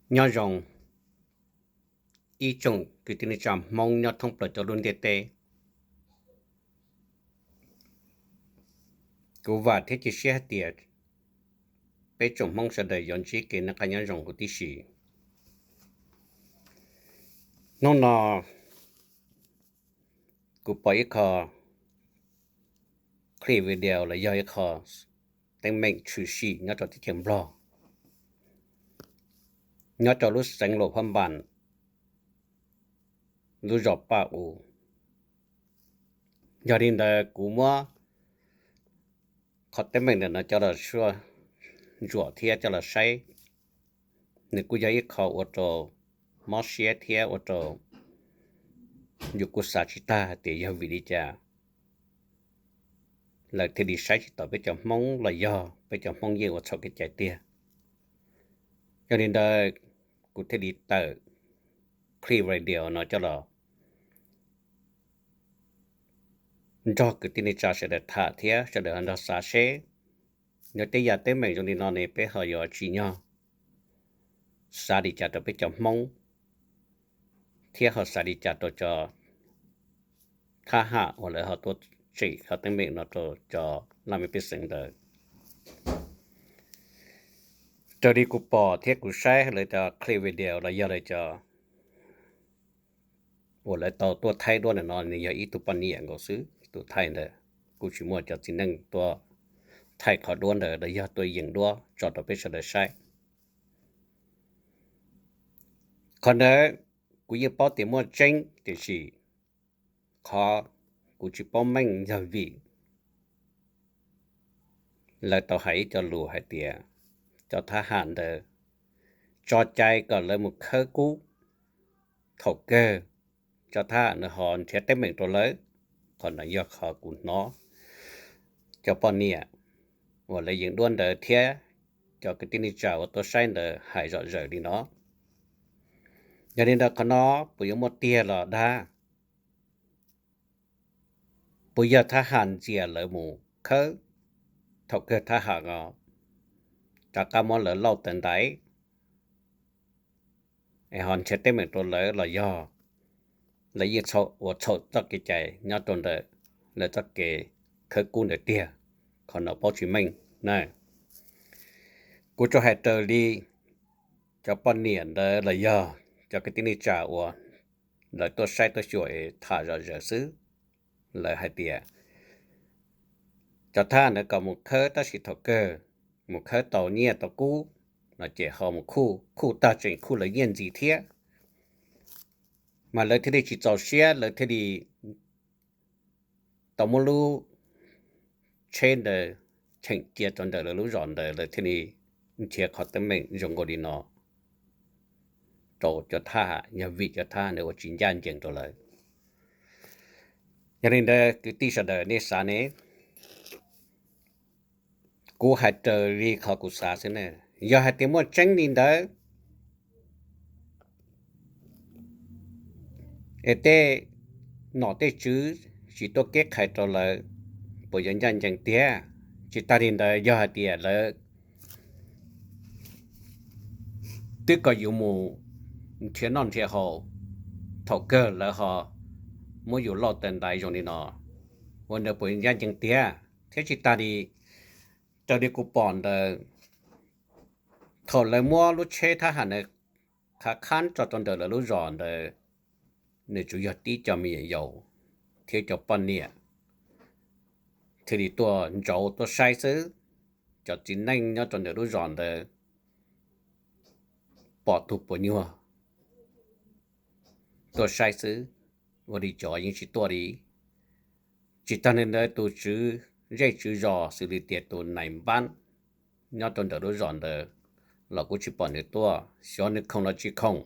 Nyob zoo ib tsoom kwv tij neej tsa Hmoob nyob thoob plaws cov lub ntiaj teb. Kuv vam thiab cia siab hais tias peb tsoom Hmoob sawv daws yuav ntsib kev noj qab nyob zoo huv tib si. Hnub no kuv pom ib qho clip video los yog ib qho teeb meem tshwm sim nyob rau teb chaws Nplog, nyob rau lub xeev Luam Phab Npas, lub zos Paj U. Yog li ntawd kuv muab qhov teeb meem ntawm no coj los sua ntsuam thiab coj los saib. Nws kuj yog ib qho ua rau mob siab thiab ua rau yus kuj xav tsis tag hais tias yog vim li cas lawv thiaj li saib tsis taus peb cov Hmoob los yog peb cov Hmoob yeej ua txhaum kev cai tiag. Yog li ntawd kuv thiaj li tawm clip video no coj los nrog kwv tij neej tsa sawv daws tham thiab sawv daws ho nrog xav seb nyob tej yam teeb meem zoo li no ne peb ho yuav tsim nyog xav li cas rau peb cov Hmoob thiab ho xav li cas rau cov thab ham uas lawv ho tuaj tsim qhov teeb meem no rau cov laj mej pej xeem ntawd. Raws li kuv pom thiab kuv saib lawv cov clip video los yog lawv cov uas lawv tau tuaj thaij duab ntawm no nws yog ib tug poj niam nkaus xwb, tus thaij ntawd kuj tsis muaj cov txiv neej tuaj thaij qhov duab ntawd los yog tuaj yees duab tso rau peb sawv daws saib. Qhov ntawd kuv yeej paub tias muaj tseeb tiam sis qhov kuv tsis paub meej yog vim lawv tau hais ib co lus hais tias cov thab ham ntawd tso cai kom lawv mus khawb kub, thaum kawg cov thab ham ntawd ho nrhiav teeb meem rau lawv. Qhov ntawd yog qhov kuv hnov cov poj niam uas lawv yees duab ntawd thiab cov kwv tij neej tsa uas tuaj saib ntawd hais zom zaws li no. Yog li ntawd qhov no puas yuav muaj tiag los dag? Puas yog thab ham ntxias lawv mus khawb, thaum kawg thab ham rov qab muab lawv lauj tawv ntaiv es ho nrhiav teeb meem rau lawv los yog lawv yeej ua txhaum txoj kev cai nyob rau ntawm lawv txoj kev khawb kub ntawd tiag? Qhov no paub tsis meej na. Kuv tsuas hais raws li cov poj niam ntawd los yog cov kwv tij neej tsa uas lawv tuaj saib tuaj xyuas es tham zom zaws xwb. Lawv hais tias cov thab ntawd kom mus khawb tab sis thaum kawg mus khawb tau nyiaj tau kub no ces ho mus khuj, khuj tag tseem khuj lawv nyiaj ntxiv thiab. Mas lawv thiaj li tsis txaus siab, lawv thiaj li tau muab lub tsheb ntawd cheem cia rau ntawm lawv lub zos ntawd, lawv thiaj li nrhiav qhov teeb meem zoo nkaus li no rau cov thab ham, yog vim cov thab ham ntawd ua tsis ncaj ncees rau lawv. Yog li ntawd kwv tij sawv daws nej xav ne? Kuv hais raws li qhov kuv xav xwb na. Yog hais tias muaj tseeb li ntawd es tej nom tej tswv tsis tuaj keb qhais rau lawv, puas yuav ncaj ncees tiag? Tsis tas li ntawd yog hais tias lawv twb kom yus mus nrhiav noj nrhiav haus, thaum kawg lawv ho muab yus lauj tawv ntaiv zoo li no, ua ntawd puas ncaj ncees tiag? Thiab tsis tas li, raws li kuv pom ntawd, thaum lawv muab lub tsheb thab ham ntawd khav khab tso rau ntawm lawv lub zos ntawd, nws tsuas yog tib co me nyuam yaus thiab cov poj niam thiaj li tuaj ntsauv tuaj saib xwb. Cov txiv neej nyob rau ntawm lub zos ntawd pom tus puas nyuag tuaj saib xwb, ua li cov yeej tsis tuaj li. Tsis tas li ntawd tus tswv zej tswv zos xws li tias tus nais npab nyob rau ntawm lub zos ntawd los kuj tsis pom nws tuaj, xyov nws khoom los tsis khoom.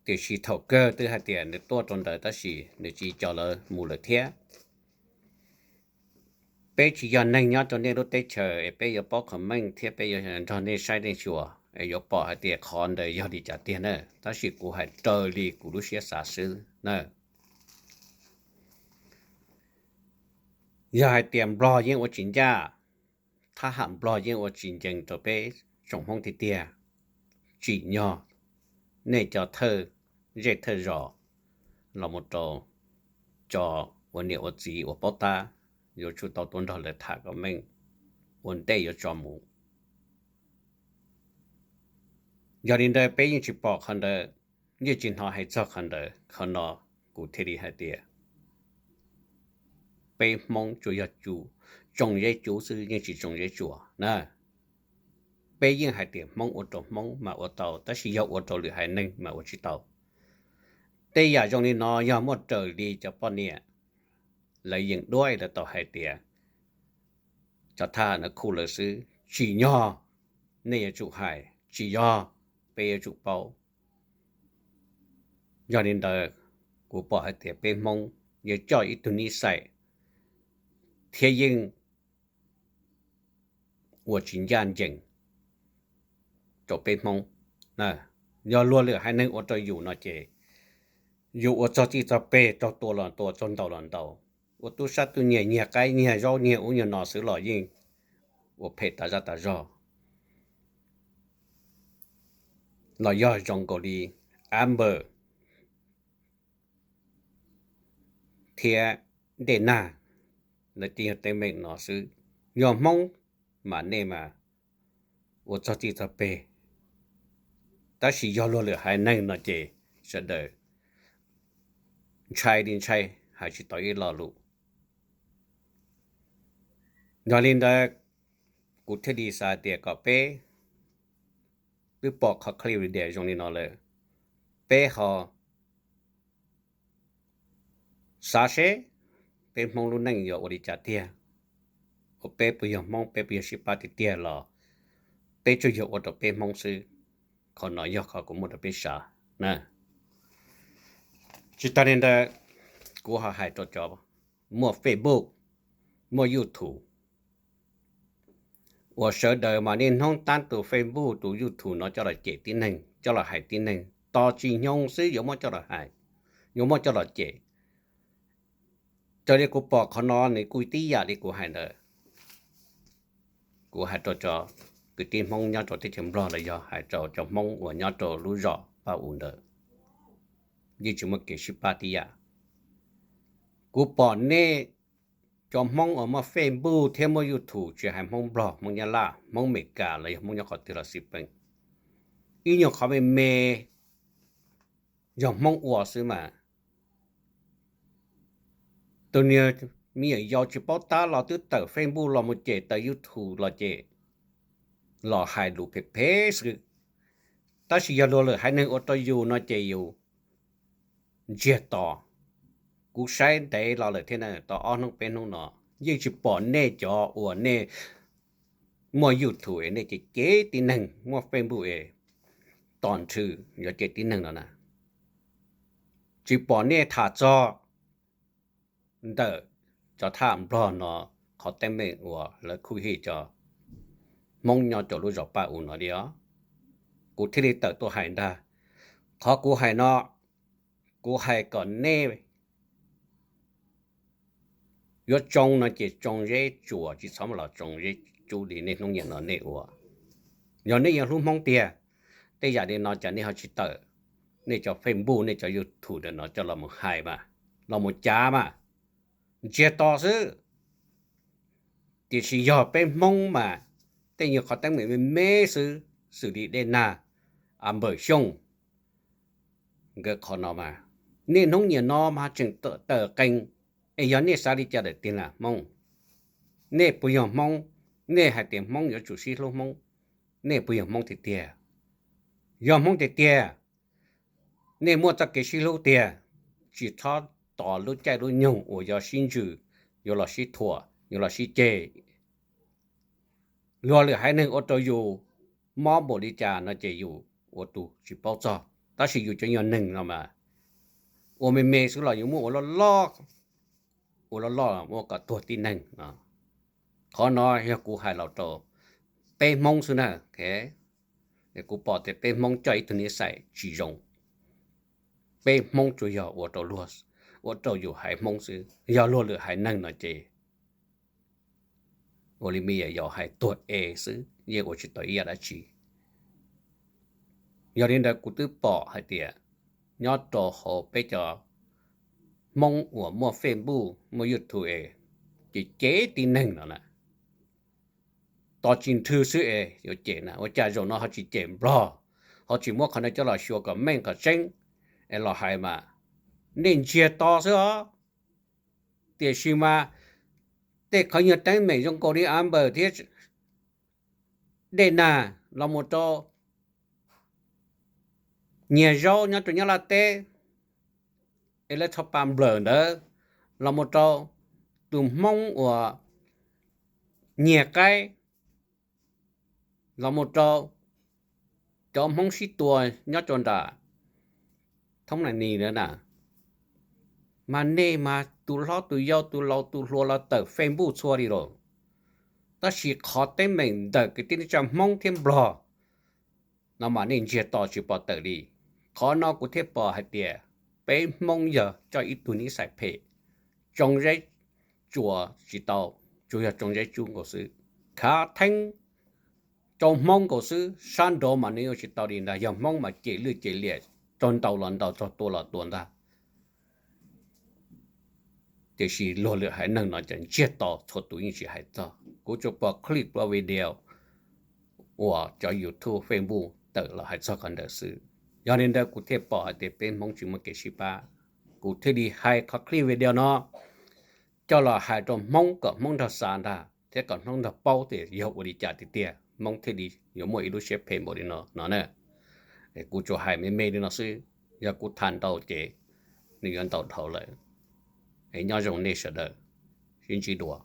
Tiam sis thaum kawg twb hais tias nws tuaj rau ntawd tab sis nws tsis co lawv mus lawm thiab. Peb tsis yog neeg nyob rau nej lub teb chaws es peb yuav paub qhov meej thiab peb yuav nrog nej saib nej xyuas es yuav pom hais tias qhov ntawd yog li cas tiag na. Tab sis kuv hais raws li kuv lub siab xav xwb na. Yog hais tias Nplog yeej ua tsis ncaj, thab ham Nplog yeej ua tsis ncees rau peb tsoom Hmoob tiag tiag, tsim nyog nej cov thawj zej thawj zos los mus rau cov ua niam ua txiv uas paub tab, yuav tsum tau tuaj nrog lawv tham kom meej ua ntej yuav tso mus. Yog li ntawd peb yeej tsis pom qhov ntawd, yeej tsis hnov hais txog qhov ntawd, qhov no kuv thiaj li hais tias peb Hmoob tsuas yog tsoo zeb tsub xwb, yeej tsis tsoo zeb tsuas na. Peb yeej hais tias Hmoob ua rau Hmoob mas ua tau, tab sis yog ua rau lwm haiv neeg mas ua tsis tau. Tej yam zoo li no yog muaj raws li cov poj niam lawv yeem duab lawv tau hais tias cov thaj no khuj lawv xwb, tsim nyog nej yuav tsum hais, tsis yog peb yuav tsum paub. Yog li ntawd, kuv pom hais tias peb Hmoob yeej coj ib tug nij xais thiab yeej ua tsis ncaj ncees rau peb Hmoob. Yog luag lwm haiv neeg ua rau yus no ces yus ua txog txij txog peg, raug tua los tua, raug ntaus los ntaus, ua tub sab tub nyiag, nyiag qaib nyiag zaub nyiag ub nyiag no xwb los yeej ua phem tas zaj tas zog. Los yog zoo nkaus li Amber thiab Dej Nag, lawv tib yog teeb meem no xwb. Yog Hmoob mas nej mas ua txog txij txog peg, tab sis yog luag lwm haiv neeg no ces sawv daws ntshai li ntshai, hais tsis tau ib lo lus. Yog li ntawd, kuv thiaj li xav tias kom peb twb pom qhov clarity zoo li no lawm, peb ho xav seb peb Hmoob lub neej yuav ua li cas tiag, uas peb puas yog Hmoob, peb puas yog sib pab tiag tiag los peb tsuas yog ua rau peb Hmoob xwb. Qhov no yog qhov kuv muab rau peb xav na. Tsis tas li ntawd, kuv ho hais rau cov muaj Facebook, muaj YouTube, uas sawv daws mas niaj hnub tab tus Facebook tus YouTube no coj los cem tib neeg, coj los hais tib neeg, tos tsis nyoog xwb yuav muab coj los hais, yuav muab coj los cem. Raws li kuv pom qhov no nws kuj tib yam li kuv hais ntawd. Kuv hais rau cov kwv tij Hmoob nyob rau teb chaws Nplog los yog hais rau cov Hmoob uas nyob rau lub zos Paj U ntawd, yeej tsis muaj kev sib pab tib yam. Kuv pom nej cov Hmoob uas muaj Facebook thiab muaj YouTube, tsis hais Hmoob Nplog, Hmoob Nyab Laj, Hmoob Meskas los yog Hmoob nyob qhov twg los xij peem, ib nyuag qhov me me yog Hmoob ua xwb mas. Tus niag me nyuam yaus tsis paub tab los twb tawm Facebook los mus cem, tawm YouTube los cem, los hais lus phem phem xwb. Tab sis yog luag lwm haiv neeg ua rau yus no ces yus ntsiag to. Kuv saib ntev los lawm thiab na, tau ob hnub peb hnub no yeej tsis pom nej cov uas nej muaj YouTube es nej cem cem tib neeg, muaj Facebook es tos nrhw yuav cem tib neeg no na. Tsis pom nej tham txog ntawm cov thaj Nplog no qhov teeb meem uas lawv khuj hij cov Hmoob nyob rau lub zos Paj U no li os. Kuv thiaj li tawm tuaj hais ntag. Qhov kuv hais no, kuv hais kom nej yuav tsoo no ces tsoo zeb tsuas, tsis txhob mus los tsoo zeb tsub li nej hnub niaj no nej ua. Yog nej yuav hlub Hmoob tiag, tej yam li no cas nej ho tsis tawm nej cov Facebook, nej cov YouTube ntawm no coj los mus hais mas, los mus cav mas, ntsiag to xwb. Tiam sis yog peb Hmoob mas tej nyuag qhov teeb meem me me xwb, xws li Dej Nag, Amber Xyooj, nkawd qhov no mas, niaj hnub niaj no mas tseem tawm qees, es yog nej xav li cas lawm tiag na Hmoob? Nej puas yog Hmoob? Nej hais tias Hmoob yuav tsum sib hlub Hmoob, nej puas yog Hmoob tiag tiag? Yog Hmoob tiag tiag, nej muaj txoj kev sib hlub tiag, tsis txhob tos lub caij lub nyoog uas yuav sib ntsws, yuav los sib thuam, yuav los sib ceg. Luag lwm haiv neeg ua rau yus mob npaum li cas no ces yus ua tus tsis paub txog, tab sis yus cov nyuag neeg no mas ua me me xwb los yus muab ua loj loj, ua loj loj muab kom tuag tib neeg. Qhov no yog kuv hais los rau peb Hmoob xwb na. Kuv pom tias peb Hmoob coj ib tug nij xais tsis zoo. Peb Hmoob tsuas yog ua rau luag, ua rau yus haiv Hmoob xwb, yog luag lwm haiv neeg no ces ua li me nyuam yaus hais tuag es xwb, yeej ua tsis tau ib yam dab tsi. Yog li ntawd kuv twb pom hais tias nyob rau hauv peb cov Hmoob uas muaj Facebook muaj YouTube es ces cem tib neeg no na. Tos tsis nrhw xwb es yuav cem na, ua cas zaum no ho tsis cem Nplog, ho tsis muab qhov no coj los xyuas kom meej kom tseeb es los hais mas nej ntsiag to xwb os. Tiam sis mas tej qhov nyuag teeb meem zoo nkaus li Amber thiab Dej Nag los mus rau nyiag zaub nyob rau Nyab Laj teb es lawv txhoj pa nplawm ntawd, los mus rau tus Hmoob uas nyiag qaib, los mus rau cov Hmoob sib tua nyob rau nram Thoob Nai Nis na, mas nej mas tus hlob tus yau tus laus tus hluas los tawm Facebook txhua li los, tab sis qhov teeb meem ntawm kwv tij neej tsa Hmoob thiab Nplog no mas nej ntsiag to tsis pom tawm li. Qhov no kuv thiaj pom hais tias peb Hmoob yog coj ib tug nib xais phem, tsoo zeb tsuas tsis tau, tsuas yog tsoo zeb tsub nkaus xwb, khav theeb rau Hmoob nkaus xwb, sab nraud mas nws yuav tsis tau li ntag. Yog Hmoob mas cem lwj cem liam, raug ntaus los ntaus, raug tua los tua ntag. Tiam sis luag lwm haiv neeg no ces ntsiag to txhua tus yeej tsis hais txog. Kuv tsuas pom clip video uas cov YouTube Facebook tawm los hais txog qhov ntawd xwb. Yog li ntawd kuv thiaj pom hais tias peb Hmoob tsis muaj kev sib pab. Kuv thiaj li hais qhov clip video no coj los hais rau Hmoob kom Hmoob nrog xav ntag thiab kom Hmoob nrog paub tias yog ua li cas tiag tiag Hmoob thiaj li yuav muaj ib lub siab phem npaum li no no na. Kuv tsuas hais me me li no xwb, yog kuv tham ntau ces nws yuav ntau dhau lawm. Nyob zoo nej sawv daws, sib ntsib dua.